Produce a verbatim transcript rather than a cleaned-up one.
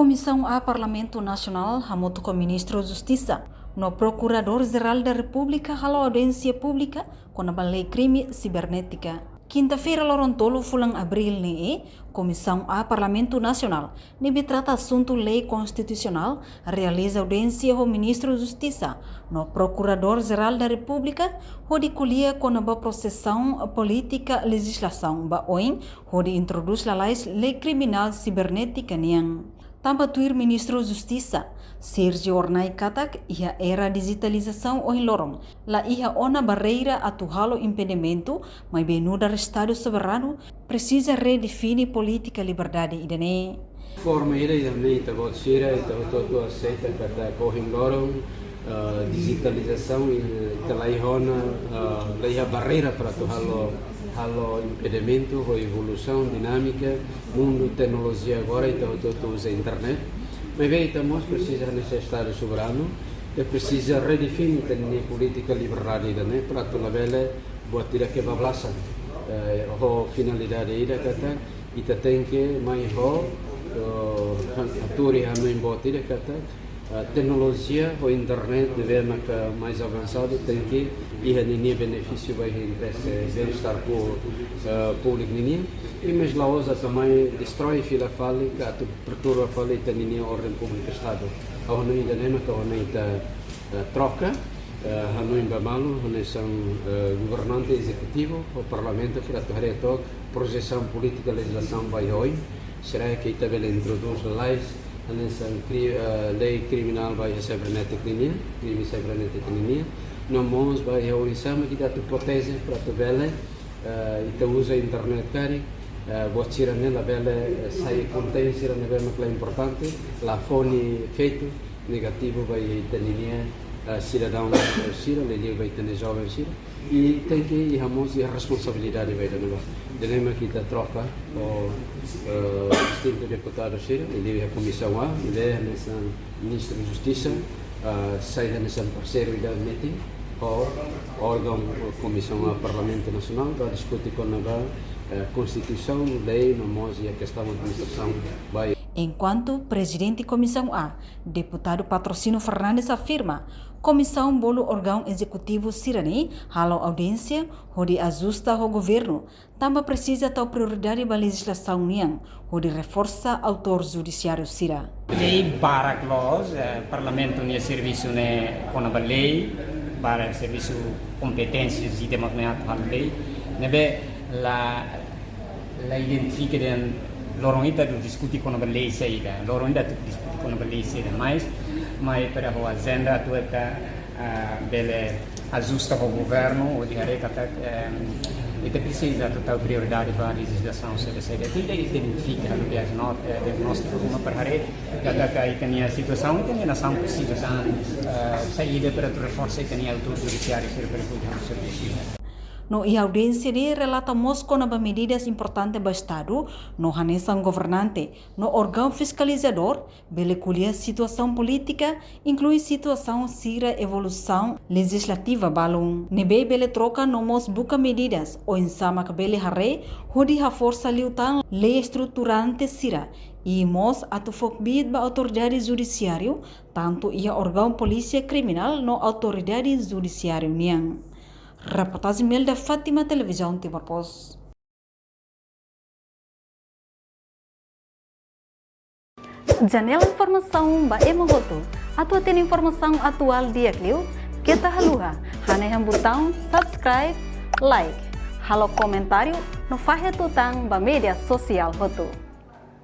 Komisaun A Parlamentu Nasionál hamutuk ho Ministru Justisa no Prokuradór Jerál da Repúblika halo audiénsia públika kona-ba lei krime sibernétika. Kinta-feira, loron tolu fulan Abríl ne'e, Komisaun A Parlamentu Nasionál ne'ebé trata asuntu lei konstitusionál realiza audiénsia ho Ministru Justisa no Prokuradór Jerál da Repúblika hodi ko'alia kona-ba prosesu polítika lejizlasaun ba oin hodi introdús lalais lei kriminál sibernétika nian. Tanba tuir Ministru Justisa, Sérgio Hornai katak iha era dijitalizasaun ohin loron, la iha ona barreira atu halo impedimentu, maibé nu'udar Estadu soberanu presiza redefine polítika liberdade ida-ne'e. Forma ida, ida-ne'e ita-boot sira, ita hotu-hotu aseita katak ohin loron, eh, dijitalizasaun, eh, ita la iha ona, eh, la iha barreira para atu halo, halo impedimentu ho evolusaun dinámika mundu teknolojia agora, ita hotu-hotu uza internet. Maibé ita mós presiza hanesan Estadu soberanu, ita presiza redefine ita-nia polítika liberdade ida-ne'e para atu labele buat ida ke bablasan, eh, ho finalidade ida katak ita tenke mai ho, eh, han-, hatuur iha hanoin boot ida katak, eh, teknolojia ho internet ne'ebé maka mais avansadu tenke iha ninia benefísiu ba iha interese bem-estar pu-, eh, públiku ninian. I mais la'ós atu mai destrói fila fali ka atu perturba fali ita ninia orden públika Estadu. Ha'u hanoin ida-ne'e maka ha'u hanoin ita, eh, troka, eh, hanoin ba malu, hanesan, eh, governante ezekutivu ho parlamentu para atu haree took projesaun polítika lejizlasaun ba oin. Será ke ita bele introdús lalais hanesan kri-, eh, lei kriminál ba iha sibernétika ninian, krime sibernétika ninian. No mós ba iha oinsá mak ita atu proteje para atu bele, eh, ita uza internet karik, eh, buat sira-ne'e labele, eh, sai konten sira ne'ebé mak la importante, la fó nia efeitu negativu ba ita-nia, eh, sidadaun, eh, sira, liuliu ba ita-nia joven sira. I tenke iha mós iha responsabilidade ba ida-ne'ebá. Ida-ne'e mak ita troka ho, eh, distintu deputadu sira, liuliu iha Komisaun A, liuliu hanesan Ministru Justisa, eh, sai hanesan parseiru ida metin ho órgaun Komisaun A Parlamentu Nasionál para diskute kona-ba, eh, konstituisaun, lei, no mós iha kestaun administrasaun ba. Enkuantu Prezidente Komisaun A, Deputadu Patrocínio Fernandes afirma, komisaun bolu órgaun ezekutivu sira-ne'e halo audiénsia hodi ajusta ho governu, tanba presiza tau prioridade ba lejizlasaun nian hodi reforsa autór judisiáriu sira. Lei barak loos, eh, Parlamentu nia servisu ne'e kona-ba lei, barak servisu kompeténsia ida mak ne'e atu halo lei, ne'ebé la, la identifika dehan loron ida atu diskute kona-ba lei saida, loron ida atu diskute kona-ba lei saida, mais mai para ho ajenda atu ita, ah, bele ajusta ho governu, hodi haree katak, em, ita presiza atu tau prioridade ba lejizlasaun saida saida. Ita identifika, halo diagnó-, eh, diagnóstiku ruma para haree katak ita-nia situasaun, ita-nia nasaun presiza tan, eh, saida para atu reforsa ita-nia autór judisiáriu sira para hodi halo servisu. No iha audiénsia ne'e relata mós kona-ba medidas importante ba Estadu, no hanesan governante, no órgaun fiskalizadór, bele ko'alia situasaun polítika, inklui situasaun sira evolusaun lejizlativa balun, ne'ebé bele troka no mós buka medidas oinsá maka bele haree hodi haforsa liután lei estruturante sira, i mós atu fó kbiit ba autoridade judisiáriu, tantu iha órgaun polísia kriminál no autoridade judisiáriu nian. Reportajen Melda Fátima, Televizaun Timor Post. Janela informasaun ba ema hotu. Atu hatene informasaun atuál di'ak liu, keta haluha hanehan butaun subscribe, like, halo komentáriu no fahe tutan ba média sosiál hotu.